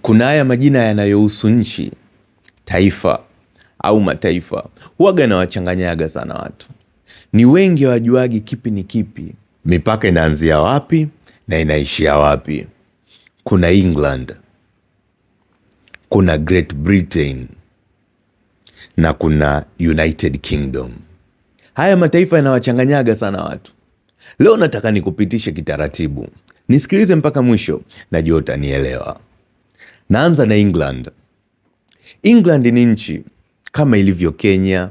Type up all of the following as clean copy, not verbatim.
Kuna haya majina yanayohusu nchi, taifa au mataifa, huwaga nawachanganyaga sana watu. Ni wengi hawajuagi kipi ni kipi, mipaka inaanzia wapi na inaishia wapi. Kuna England, kuna Great Britain na kuna United Kingdom. Haya mataifa yanawachanganyaga sana watu. Leo nataka nikupitishe kitaratibu, nisikilize mpaka mwisho, najua utanielewa. Naanza na England. England ni nchi kama ilivyo Kenya,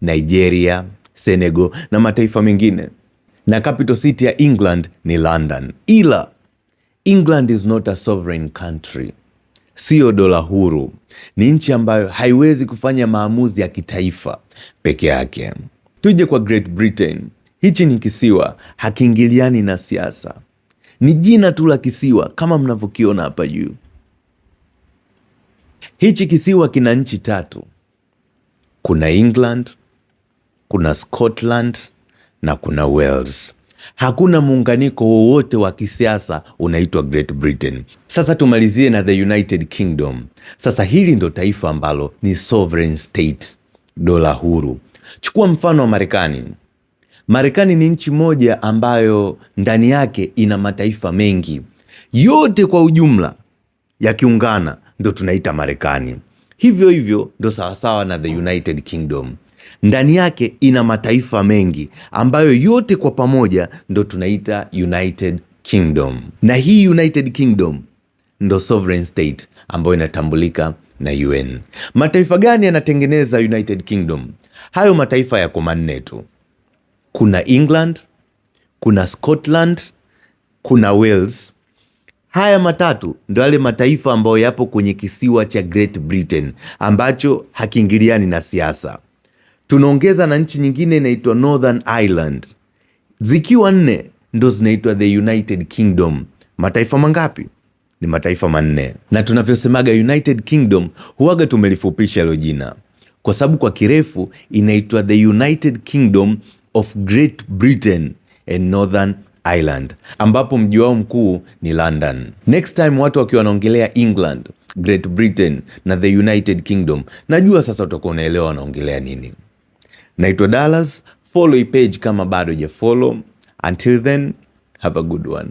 Nigeria, Senegal na mataifa mengine, na capital city ya England ni London. Ila England is not a sovereign country, siyo dola huru. Ni nchi ambayo haiwezi kufanya maamuzi ya kitaifa peke yake. Tuje kwa Great Britain. Hichi ni kisiwa, hakiingiliani na siasa, ni jina tu la kisiwa kama mnavyokiona hapa juu. Hichi kisiwa kina nchi tatu, kuna England, kuna Scotland na kuna Wales. Hakuna muunganiko wowote wa kisiasa unaitwa Great Britain. Sasa tumalizie na the United Kingdom. Sasa hili ndo taifa ambalo ni sovereign state, dola huru. Chukua mfano wa Marekani. Marekani ni nchi moja ambayo ndani yake ina mataifa mengi, yote kwa ujumla yakiungana ndo tunaita Marekani. Hivyo hivyo ndo sawasawa na the United Kingdom, ndani yake ina mataifa mengi ambayo yote kwa pamoja ndo tunaita United Kingdom, na hii United Kingdom ndo sovereign state ambayo inatambulika na UN. Mataifa gani yanatengeneza United Kingdom? Hayo mataifa yako manne tu. Kuna England, kuna Scotland, kuna Wales. Haya matatu ndo yale mataifa ambayo yapo kwenye kisiwa cha Great Britain ambacho hakiingiliani na siasa. Tunaongeza na nchi nyingine inaitwa Northern Ireland, zikiwa nne ndo zinaitwa the United Kingdom. Mataifa mangapi? Ni mataifa manne. Na tunavyosemaga United Kingdom huwaga tumelifupisha hilo jina kwa sababu kwa kirefu inaitwa the United Kingdom of Great Britain and Northern Ireland, ambapo mji wao mkuu ni London. Next time watu wakiwa wanaongelea England, Great Britain na the United Kingdom, najua sasa utakuwa unaelewa wanaongelea nini. Naitwa Dallas, follow hii page kama bado hujafollow. Until then, have a good one.